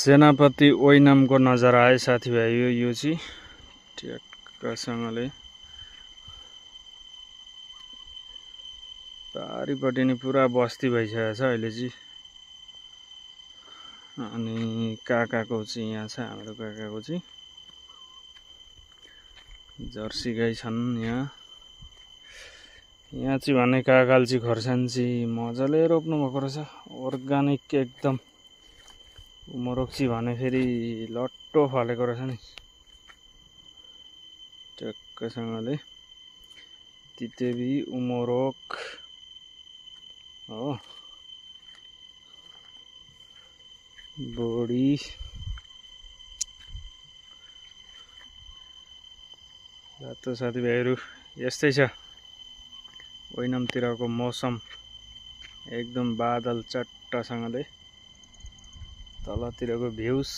सेनापति ओइनामको नजारा आए साथीभाइ। यो चाहिँ ट्याक्कसँगले पारिपट्टि नि पुरा बस्ती भइसकेको छ अहिले चाहिँ। अनि काकाको चाहिँ यहाँ छ, हाम्रो काकाको चाहिँ जर्सी गाई छन् यहाँ। यहाँ चाहिँ भने काकाले चाहिँ खोर्सानी चाहिँ मजाले रोप्नु भएको रहेछ, अर्गानिक एकदम। उमरोक्सी भने फेरि लट्टो फलेको रहेछ नि ट्याक्कसँगले। तितेबी उमरोक हो, बोडी रातो साथीभाइहरू यस्तै छ। ओइनामतिरको मौसम एकदम बादल चट्टसँगले, तलतिरको भ्यूज